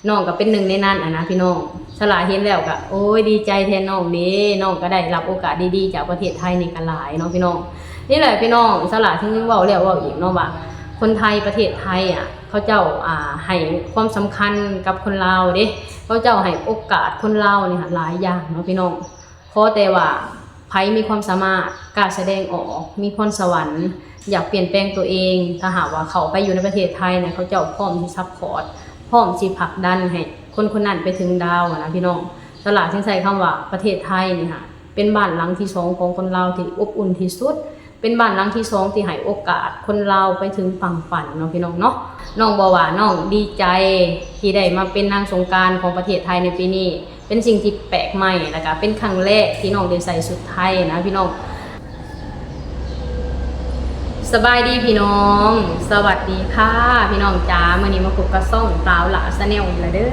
ນ້ອງກໍເປັນໜຶ່ງໃນນັ້ນຫັ້ນນະພີ່ນ້ອງ. ສາລາເຫັນແລ້ວກໍ ໂອ້ຍ ດີໃຈແທນນ້ອງເດ້, ນ້ອງກໍໄດ້ຮັບໂອກາດດີໆຈາກປະເທດໄທນີ້ກໍຫຼາຍເນາະພີ່ນ້ອງ. ນີ້ແຫຼະພີ່ນ້ອງ, ສາລາເຖິງເວົ້າແລ້ວເວົ້າອີກເນາະວ່າ ຄົນໄທປະເທດໄທອະ ເຂົາເຈົ້າ ອ່າ ໃຫ້ຄວາມສຳຄັນກັບຄົນລາວເດ້, ເຂົາເຈົ້າໃຫ້ໂອກາດຄົນລາວນີ້ຫາຫຼາຍຢ່າງເນາະພີ່ນ້ອງ. ຂໍແຕ່ວ່າໃຜມີຄວາມສາມາດ ກ້າສະແດງອອກ, ມີພອນສະຫວັນ, ຢາກປ່ຽນແປງຕົວເອງ, ຖ້າຫາກວ່າເຂົ້າໄປຢູ່ໃນປະເທດໄທນະ ເຂົາເຈົ້າພ້ອມຊິຊັບພອດ, ພ້ອມຊິຜັກດັນໃຫ້ຄົນຄົນນັ້ນໄປເຖິງດາວຫັ້ນນະພີ່ນ້ອງ. ສາລາຈຶ່ງໃຊ້ຄຳວ່າປະເທດໄທນີ້ຫາ ເປັນບ້ານຫຼັງທີສອງຂອງຄົນລາວທີ່ອົບອຸ່ນທີ່ສຸດ, ເປັນບ້ານຫຼັງທີສອງທີ່ໃຫ້ໂອກາດຄົນລາວໄປເຖິງຝັ່ງຝັນເນາະພີ່ນ້ອງເນາະ. ນ້ອງບອກວ່ານ້ອງດີໃຈທີ່ໄດ້ມາເປັນນາງສົງການຂອງປະເທດໄທໃນປີນີ້, ເປັນສິ່ງທີ່ແປກໃໝ່ ແລ້ວກະເປັນຄັ້ງແລກທີ່ນ້ອງໄດ້ໃສ່ຊຸດໄທນະພີ່ນ້ອງ. ສະບາຍດີພີ່ນ້ອງ, ສະຫວັດດີຄ່ະພີ່ນ້ອງຈ໋າ. ມື້ນີ້ມາພົບກັບຊ່ອງສາວຫຼ້າ Channel ອີກແລ້ວເດີ.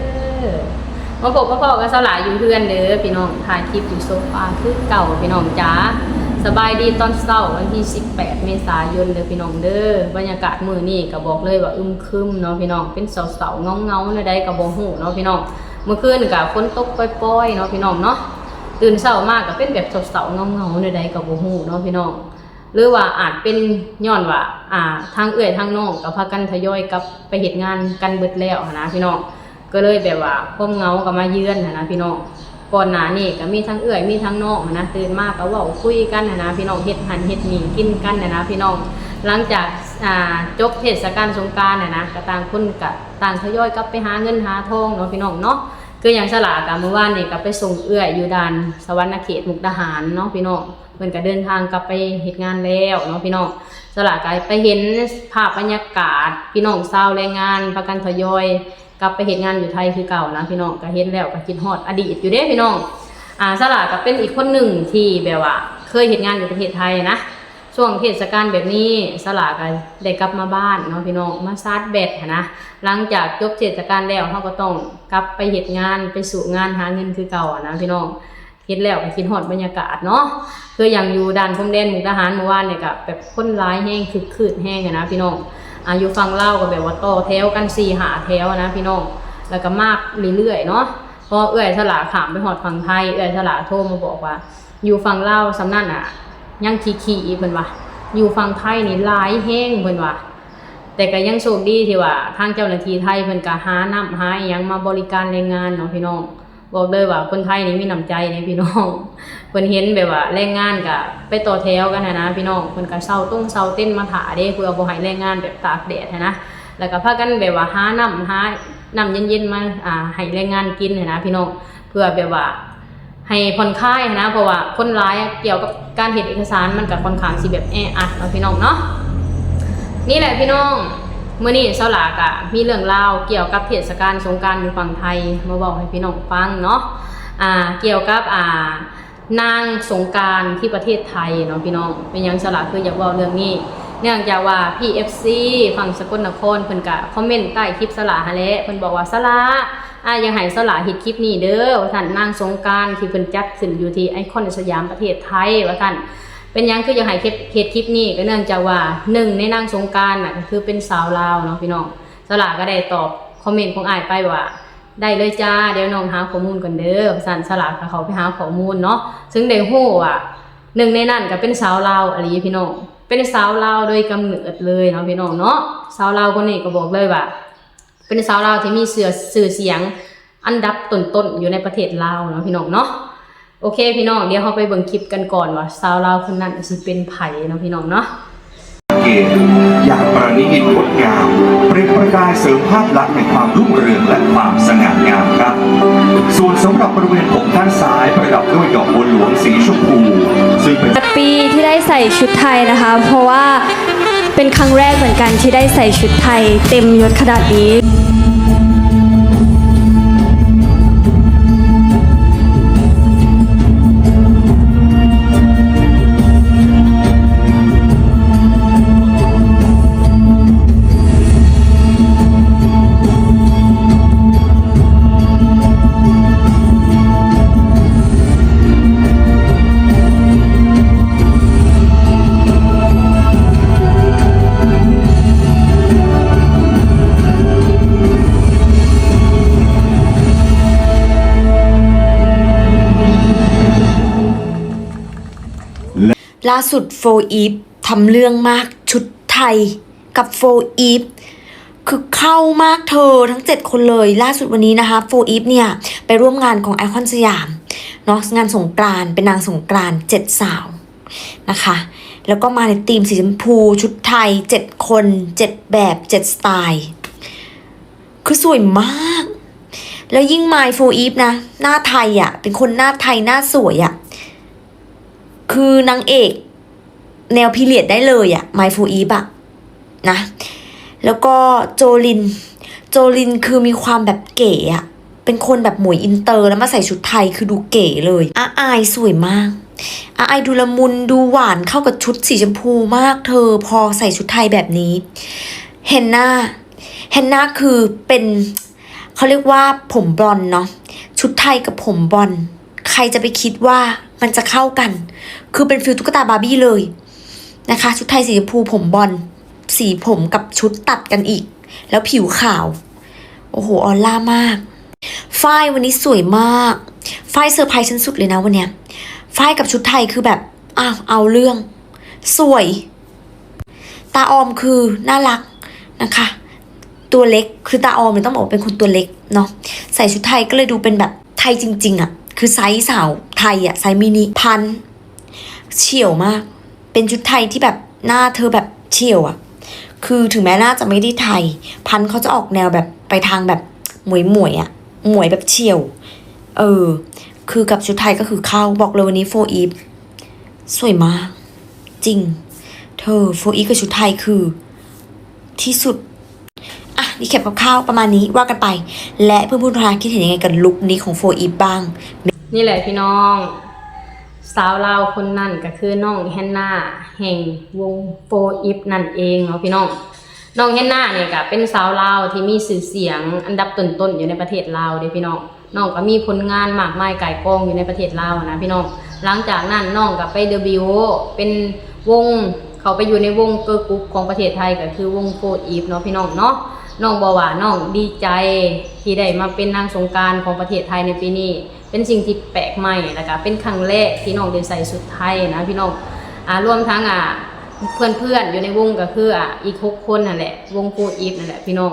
ມາພົບມາພໍ້ກັບສາວຫຼ້າຢູ່ເຮືອນເດີພີ່ນ້ອງ, ຖ່າຍຄລິບຢູ່ໂຊຟາຄືເກົ່າພີ່ນ້ອງຈ໋າ. ສະບາຍດີຕອນເຊົ້າວັນທີສິບແປດເມສາຍົນເດີພີ່ນ້ອງເດີ. ບັນຍາກາດມື້ນີ້ກໍບອກເລີຍວ່າອຶມຄຶມເນາະພີ່ນ້ອງ, ເປັນເສົ້າໆເຫງົາໆແນວໃດກໍບໍ່ຮູ້ເນາະພີ່ນ້ອງ. ເມື່ອຄືນກໍຝົນຕົກປ່ອຍໆເນາະພີ່ນ້ອງເນາະ, ຕື່ນເຊົ້າມາກໍເປັນແບບເສົ້າໆເຫງົາໆແນວໃດກໍບໍ່ຮູ້ເນາະພີ່ນ້ອງ. ຫຼືວ່າອາດເປັນຍ້ອນວ່າ ອ່າ ທາງເອື້ອຍທາງນ້ອງກໍພາກັນທະຍອຍກັບໄປເຮັດງານກັນເບິດແລ້ວຫັ້ນນະພີ່ນ້ອງ, ກໍເລີຍແບບວ່າຄວາມເຫງົາກໍມາເຢືອນຫັ້ນນະພີ່ນ້ອງ. ກ່ອນໜ້ານີ້ກໍມີທັງເອື້ອຍມີທັງນ້ອງຫັ້ນນະ, ຕື່ນມາກໍເວົ້າຄຸຍກັນຫັ້ນນະພີ່ນ້ອງ, ເຮັດຫັ້ນເຮັດນີ້ກິນກັນຫັ້ນນະພີ່ນ້ອງ. ຫຼັງຈາກ ອ່າ ຈົບເທດສະການສົງການຫັ້ນນະ, ກໍຕ່າງຄົນກໍຕ່າງທະຍອຍກັບໄປຫາເງິນຫາທອງເນາະພີ່ນ້ອງເນາະ. ຄືຢ່າງສາລາກໍມື້ວານນີ້ກໍໄປສົ່ງເອື້ອຍຢູ່ດ່ານສະຫວັນນະເຂດມຸກດາຫານເນາະພີ່ນ້ອງ, ເພິ່ນກໍເດີນທາງກັບໄປເຮັດງານແລ້ວເນາະພີ່ນ້ອງ. ສາລາກໍໄປເຫັນພາບບັນຍາກາດພີ່ນ້ອງຊາວແຮງງານພາກັນທະຍອຍກັບໄປເຮັດງານຢູ່ໄທຄືເກົ່ານະພີ່ນ້ອງ, ກໍເຫັນແລ້ວກໍຄິດຮອດອະດີດຢູ່ເດ້ພີ່ນ້ອງ. ອ່າ ສາລາກໍເປັນອີກຄົນໜຶ່ງທີ່ແບບວ່າເຄີຍເຮັດງານຢູ່ປະເທດໄທນະ, ຊ່ວງເທດສະການແບບນີ້ ສາລາກໍໄດ້ກັບມາບ້ານເນາະພີ່ນ້ອງ, ມາຊາດແບັດຫັ້ນນະ. ຫຼັງຈາກຈົບເທດສະການແລ້ວ ເຮົາກໍຕ້ອງກັບໄປເຮັດງານ ໄປສູ້ງານຫາເງິນຄືເກົ່າຫັ້ນນະພີ່ນ້ອງ. ເຮັດແລ້ວກໍຄິດຮອດບັນຍາກາດເນາະ, ຄືຢ່າງຢູ່ດ່ານພົມແດນມຸກດາຫານມື້ວານນີ້ກໍແບບຄົນຫຼາຍແຮງ ຄຶກຄື້ນແຮງຫັ້ນນະພີ່ນ້ອງ. ອ່າ ຢູ່ຝັ່ງລາວກໍແບບວ່າຕໍ່ແຖວກັນສີ່ຫ້າແຖວນະພີ່ນ້ອງ, ແລ້ວກໍມາເລື້ອຍໆເນາະ. ພໍເອື້ອຍສາລາຂ້າມໄປຮອດຝັ່ງໄທ ເອື້ອຍສາລາໂທມາບອກວ່າ ຢູ່ຝັ່ງລາວສ່ຳນັ້ນນະຍັງຂີ້ໆ ເພິ່ນວ່າ, ຢູ່ຝັ່ງໄທນີ້ຫຼາຍແຮງ ເພິ່ນວ່າ. ແຕ່ກໍຍັງໂຊກດີທີ່ວ່າທາງເຈົ້າໜ້າທີ່ໄທເພິ່ນກໍຫານ້ຳຫາອີ່ຫຍັງມາບໍລິການແຮງງານເນາະພີ່ນ້ອງ. ບອກເລີຍວ່າຄົນໄທນີ້ມີນ້ຳໃຈເດ້ພີ່ນ້ອງ, ເພິ່ນເຫັນແບບວ່າແຮງງານກໍໄປຕໍ່ແຖວກັນຫັ້ນນະພີ່ນ້ອງ, ເພິ່ນກໍເຊົ່າຕົງເຊົ່າເຕັນມາຖ້າເດ້ ເພື່ອບໍ່ໃຫ້ແຮງງານແບບຕາກແດດຫັ້ນນະ. ແລ້ວກໍພາກັນແບບວ່າຫານ້ຳ ຫານ້ຳເຢັນໆມາ ອ່າ ໃຫ້ແຮງງານກິນຫັ້ນນະພີ່ນ້ອງ, ເພື່ອແບບວ່າ ໃຫ້ຜ່ອນຄາຍຫັ້ນນະ, ເພາະວ່າຄົນຫຼາຍ ກ່ຽວກັບການເຮັດເອກະສານ ມັນກໍຄ່ອນຂ້າງຊິແບບແອອັດເນາະພີ່ນ້ອງເນາະ. ນີ້ແຫຼະພີ່ນ້ອງ, ມື້ນີ້ສາວຫຼ້າກໍມີເລື່ອງລາວກ່ຽວກັບເທດສະການສົງການຢູ່ຝັ່ງໄທ ມາເວົ້າໃຫ້ພີ່ນ້ອງຟັງເນາະ. ອ່າ ກ່ຽວກັບ ອ່າ ນາງສົງການທີ່ປະເທດໄທເນາະພີ່ນ້ອງ. ເປັນຫຍັງສາວຫຼ້າຄືຢາກເວົ້າເລື່ອງນີ້? ເນື່ອງຈາກວ່າ ພີເອັຟຊີ ຝັ່ງສະກົນນະຄອນ ເພິ່ນກະຄອມເມັນໃຕ້ຄລິບສາວຫຼ້າຫັ້ນແຫຼະ, ເພິ່ນບອກວ່າ ສາວຫຼ້າ ອ້າຍຢາກໃຫ້ສາວຫຼ້າເຮັດຄລິບນີ້ເດີ ວ່າຊັ້ນ, ນາງສົງການທີ່ເພິ່ນຈັດຂຶ້ນຢູ່ທີ່ໄອຄອນສະຫຍາມປະເທດໄທ ວ່າຊັ້ນ. ເປັນຫຍັງຄືຢາກໃຫ້ເຮັດ ເຮັດຄລິບນີ້? ກໍເນື່ອງຈາກວ່າ ໜຶ່ງໃນນາງສົງການນະ ກໍຄືເປັນສາວລາວເນາະພີ່ນ້ອງ. ສາວຫຼ້າກໍໄດ້ຕອບຄອມເມັນຂອງອ້າຍໄປວ່າ ໄດ້ເລີຍຈ້າ, ດຽວນ້ອງຫາຂໍ້ມູນກ່ອນເດີ ວ່າຊັ້ນ. ສາວຫຼ້າກໍເຂົ້າໄປຫາຂໍ້ມູນເນາະ, ເຊິ່ງໄດ້ຮູ້ວ່າ ໜຶ່ງໃນນັ້ນກໍເປັນສາວລາວອີ່ຫຼີພີ່ນ້ອງ, ເປັນສາວລາວໂດຍກຳເນີດເລີຍເນາະພີ່ນ້ອງເນາະ. ສາວລາວຄົນນີ້ກໍບອກເລີຍວ່າ ເປັນສາວລາວທີ່ມີເຊື່ອ ຊື່ສຽງອັນດັບຕົ້ນໆຢູ່ໃນປະເທດລາວເນາະພີ່ນ້ອງເນາະ. ໂອເຄພີ່ນ້ອງ, ດຽວເຮົາໄປເບິ່ງຄລິບກັນກ່ອນວ່າ ສາວລາວຄົນນັ້ນຊິເປັນໃຜເນາະພີ່ນ້ອງເນາະ. ເกตอย่างประณีตงดงาม เปล่งประกายเสริมภาพลักษณ์แห่งความรุ่งเรืองและความสง่างามครับ ส่วนสำหรับบริเวณผมด้านซ้ายประดับด้วยดอกบัวหลวงสีชมพู ซึ่งเป็น แฮปปี้ที่ได้ใส่ชุดไทยนะคะ เพราะว่าเป็นครั้งแรกเหมือนกันที่ได้ใส่ชุดไทยเต็มยศขนาดนี้ ล่าสุดโฟอีฟทำเรื่องมาก ชุดไทยกับโฟอีฟคือเข้ามากเธอ ทั้งเจ็ดคนเลย ล่าสุดวันนี้นะคะ โฟอีฟเนี่ยไปร่วมงานของไอคอนสยามเนาะ งานสงกรานต์ เป็นนางสงกรานต์เจ็ดสาวนะคะ แล้วก็มาในธีมสีชมพู ชุดไทยเจ็ดคน เจ็ดแบบ เจ็ดสไตล์ คือสวยมาก แล้วยิ่งมายโฟอีฟนะ หน้าไทยอะ เป็นคนหน้าไทยหน้าสวยอะ คือนางเอกแนวพีเรียดได้เลยอะ มายโฟอีฟอะนะ แล้วก็โจลิน โจลินคือมีความแบบเก๋อะ เป็นคนแบบหมวยอินเตอร์ แล้วมาใส่ชุดไทยคือดูเก๋เลย อาอายสวยมาก อาอายดูละมุน ดูหวานเข้ากับชุดสีชมพูมากเธอ พอใส่ชุดไทยแบบนี้ แฮนนา แฮนนาคือเป็น เขาเรียกว่าผมบลอนด์เนาะ ชุดไทยกับผมบลอนด์ ใครจะไปคิดว่ามันจะเข้ากัน คือเป็นฟีลตุ๊กตาบาร์บี้เลยนะคะ ชุดไทยสีชมพูผมบลอนด์ สีผมกับชุดตัดกันอีก แล้วผิวขาว โอ้โห ออร่ามาก ฝ้ายวันนี้สวยมาก ฝ้ายเซอร์ไพรส์ฉันสุดเลยนะวันเนี้ย ฝ้ายกับชุดไทยคือแบบ อ้าว เอาเรื่อง สวย ตาออมคือน่ารักนะคะ ตัวเล็ก คือตาออมเนี่ยต้องบอกว่าเป็นคนตัวเล็กเนาะ ใส่ชุดไทยก็เลยดูเป็นแบบไทยจริงๆ อะ คือไซส์สาวไทยอะ ไซส์มินิ พันธุ์เฉี่ยวมาก เป็นชุดไทยที่แบบหน้าเธอแบบเฉี่ยวอะ คือถึงแม้หน้าจะไม่ได้ไทย พันธุ์เขาจะออกแนวแบบไปทางแบบหมวยๆ อะ หมวยแบบเฉี่ยว เออ คือกับชุดไทยก็คือเข้า บอกเลยวันนี้โฟอีฟสวยมาก จริง เธอ โฟอีฟกับชุดไทยคือที่สุด อ่ะ รีแคปคร่าวๆ ประมาณนี้ ว่ากันไป และเพื่อนๆ ทุกท่านคิดเห็นยังไงกับลุคนี้ของโฟอีฟบ้าง นี่แหละพี่น้อง สาวลาวคนนั้นก็คือน้องแฮนนา แห่งวงโฟอีฟนั่นเองเนาะพี่น้อง น้องแฮนนานี่ก็เป็นสาวลาวที่มีชื่อเสียงอันดับต้นๆ อยู่ในประเทศลาวเด้พี่น้อง น้องก็มีผลงานมากมายก่ายกองอยู่ในประเทศลาวหั้นนะพี่น้อง หลังจากนั้นน้องก็ไปเดบิวต์เป็นวง เข้าไปอยู่ในวงเกิร์ลกรุ๊ปของประเทศไทย ก็คือวงโฟอีฟเนาะพี่น้องเนาะ น้องบอกว่าน้องดีใจที่ได้มาเป็นนางสงกรานต์ของประเทศไทยในปีนี้ เป็นสิ่งที่แปลกใหม่ แล้วก็เป็นครั้งแรกที่น้องได้ใส่ชุดไทยนะพี่น้อง อ่า รวมทั้ง อ่า เพื่อนๆ อยู่ในวงก็คือ อ่า อีกหกคนนั่นแหละ วงโฟอีฟนั่นแหละพี่น้อง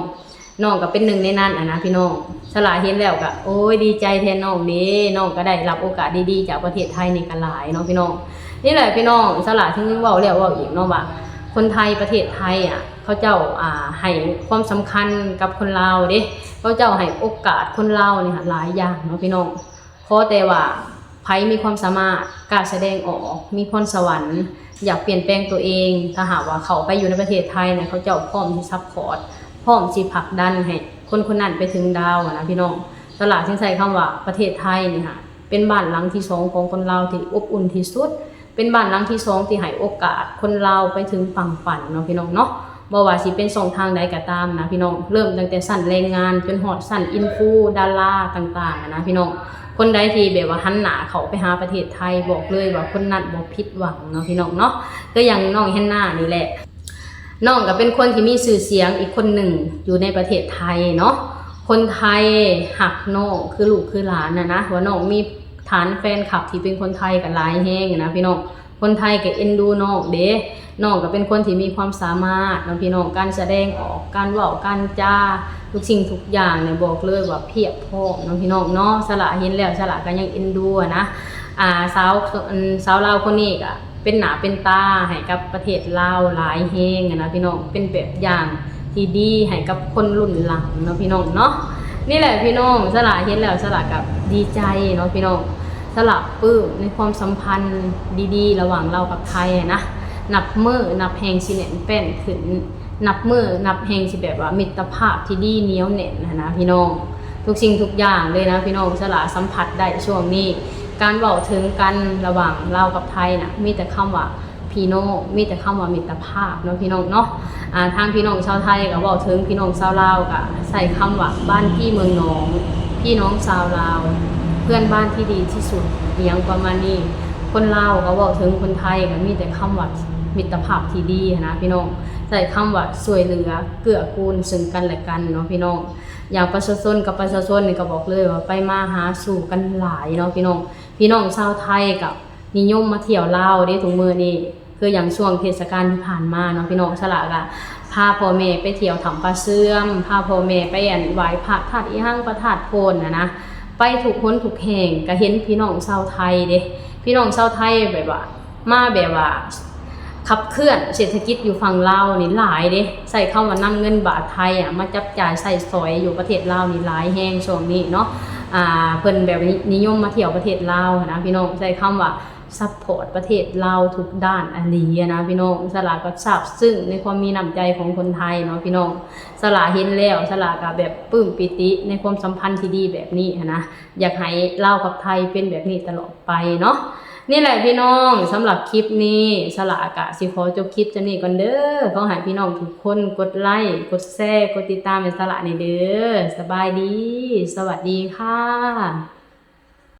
น้องก็เป็นหนึ่งในนั้นหั้นนะพี่น้อง สาหร่าเห็นแล้วก็ โอ๊ย ดีใจแทนน้องเด้ น้องก็ได้รับโอกาสดีๆ จากประเทศไทยนี่ก็หลายเนาะพี่น้อง นี่แหละพี่น้อง สาหร่าถึงเว้าแล้วเว้าอีกเนาะว่า คนไทยประเทศไทยอะ เขาเจ้า อ่า ให้ความสำคัญกับคนลาวเด้ เขาเจ้าให้โอกาสคนลาวนี่หะหลายอย่างเนาะพี่น้อง ขอแต่ว่าไผมีความสามารถ กล้าแสดงออก มีพรสวรรค์ อยากเปลี่ยนแปลงตัวเอง ถ้าหากว่าเข้าไปอยู่ในประเทศไทยนะ เขาเจ้าพร้อมสิซัปพอร์ต พร้อมสิผลักดันให้คนคนนั้นไปถึงดาวหั้นนะพี่น้อง สาหร่าจึงใช้คำว่าประเทศไทยนี่หะ เป็นบ้านหลังที่สองของคนลาวที่อบอุ่นที่สุด เป็นบ้านหลังที่สองที่ให้โอกาสคนลาวไปถึงฝั่งฝันเนาะพี่น้องเนาะ บ่ว่าสิเป็นช่องทางใดก็ตามนะพี่น้อง เริ่มตั้งแต่ชั้นแรงงานจนฮอดชั้นอินฟลู ดาราต่างๆ หั้นนะพี่น้อง คนใดที่แบบว่าหันหน้าเข้าไปหาประเทศไทย บอกเลยว่าคนนั้นบ่ผิดหวังเนาะพี่น้องเนาะ คืออย่างน้องแฮนนานี่แหละ น้องก็เป็นคนที่มีชื่อเสียงอีกคนหนึ่งอยู่ในประเทศไทยเนาะ คนไทยฮักน้องคือลูกคือหลานหั้นนะ ว่าน้องมีฐานแฟนคลับที่เป็นคนไทยก็หลายแฮงหั้นนะพี่น้อง คนไทยก็เอ็นดูน้องเด้ น้องก็เป็นคนที่มีความสามารถเนาะพี่น้อง การแสดงออก การเว้า การจา ทุกสิ่งทุกอย่างเนี่ยบอกเลยว่าเพียบพร้อมเนาะพี่น้องเนาะ สาหร่าเห็นแล้วสาหร่าก็ยังเอ็นดูหั้นนะ อ่า สาว อัน สาวลาวคนนี้ก็เป็นหน้าเป็นตาให้กับประเทศลาวหลายแฮงหั้นนะพี่น้อง เป็นแบบอย่างที่ดีให้กับคนรุ่นหลังเนาะพี่น้องเนาะ นี่แหละพี่น้อง สาหร่าเห็นแล้วสาหร่าก็ดีใจเนาะพี่น้อง สาหร่าปลื้มในความสัมพันธ์ดีๆ ระหว่างลาวกับไทยหั้นนะ นับมื้อนับแฮงสิแน่นแฟ้นขึ้น นับมื้อนับแฮงสิแบบว่ามิตรภาพที่ดีเหนียวแน่นหั้นนะพี่น้อง ทุกสิ่งทุกอย่างเลยนะพี่น้อง สาหร่าสัมผัสได้ช่วงนี้ การเว้าถึงกันระหว่างลาวกับไทยน่ะ มีแต่คำว่าพี่น้อง มีแต่คำว่ามิตรภาพเนาะพี่น้องเนาะ อ่า ทางพี่น้องชาวไทยก็เว้าถึงพี่น้องชาวลาวก็ใช้คำว่าบ้านพี่เมืองน้อง พี่น้องชาวลาว เพื่อนบ้านที่ดีที่สุด อิหยังประมาณนี้ คนลาวก็เว้าถึงคนไทยก็มีแต่คำว่ามิตรภาพที่ดีหั้นนะพี่น้อง ใช้คำว่าช่วยเหลือเกื้อกูลซึ่งกันและกันเนาะพี่น้อง อย่างประชาชนกับประชาชนนี่ก็บอกเลยว่าไปมาหาสู่กันหลายเนาะพี่น้อง พี่น้องชาวไทยก็ ນິຍົມມາທ່ຽວລາວເດ້ທຸກມື້ນີ້. ຄືຢ່າງຊ່ວງເທດສະການທີ່ຜ່ານມາເນາະພີ່ນ້ອງ, ສະຫຼາກະພາພໍ່ແມ່ໄປທ່ຽວຖ້ຳປ່າເຊື່ອມ, ພາພໍ່ແມ່ໄປອັນໄຫວ້ພະທາດອີ່ຫຍັງ ພະທາດໂພນຫັ້ນນະ, ໄປທຸກຫົນທຸກແຫ່ງ ກະເຫັນພີ່ນ້ອງຊາວໄທເດ້. ພີ່ນ້ອງຊາວໄທແບບວ່າ ມາແບບວ່າຂັບເຄື່ອນເສດຖະກິດຢູ່ຝັ່ງລາວນີ້ຫຼາຍເດ້, ໃຊ້ຄຳວ່ານຳເງິນບາດໄທອະ ມາຈັບຈ່າຍໃຊ້ສອຍຢູ່ປະເທດລາວນີ້ຫຼາຍແຮງຊ່ວງນີ້ເນາະ. ອ່າ ເພິ່ນແບບນິຍົມມາທ່ຽວປະເທດລາວຫັ້ນນະພີ່ນ້ອງ, ໃຊ້ຄຳວ່າ ຊັບພອດປະເທດລາວທຸກດ້ານອີ່ຫຼີຫັ້ນນະພີ່ນ້ອງ. ສະຫຼາກໍຊາບຊຶ້ງໃນຄວາມມີນ້ຳໃຈຂອງຄົນໄທເນາະພີ່ນ້ອງ. ສະຫຼາເຫັນແລ້ວ ສະຫຼາກໍແບບປຶ້ມປີຕິໃນຄວາມສຳພັນທີ່ດີແບບນີ້ຫັ້ນນະ, ຢາກໃຫ້ລາວກັບໄທເປັນແບບນີ້ຕະຫຼອດໄປເນາະ. ນີ້ແຫຼະພີ່ນ້ອງ, ສຳລັບຄລິບນີ້ ສະຫຼາກະຊິຂໍຈົບຄລິບສ່ຳນີ້ກ່ອນເດີ. ຂໍໃຫ້ພີ່ນ້ອງທຸກຄົນກົດໄລ ກົດແຊ ກົດຕິດຕາມໃຫ້ສະຫຼາແດ່ເດີ. ສະບາຍດີ ສະຫວັດດີຄ່ະ.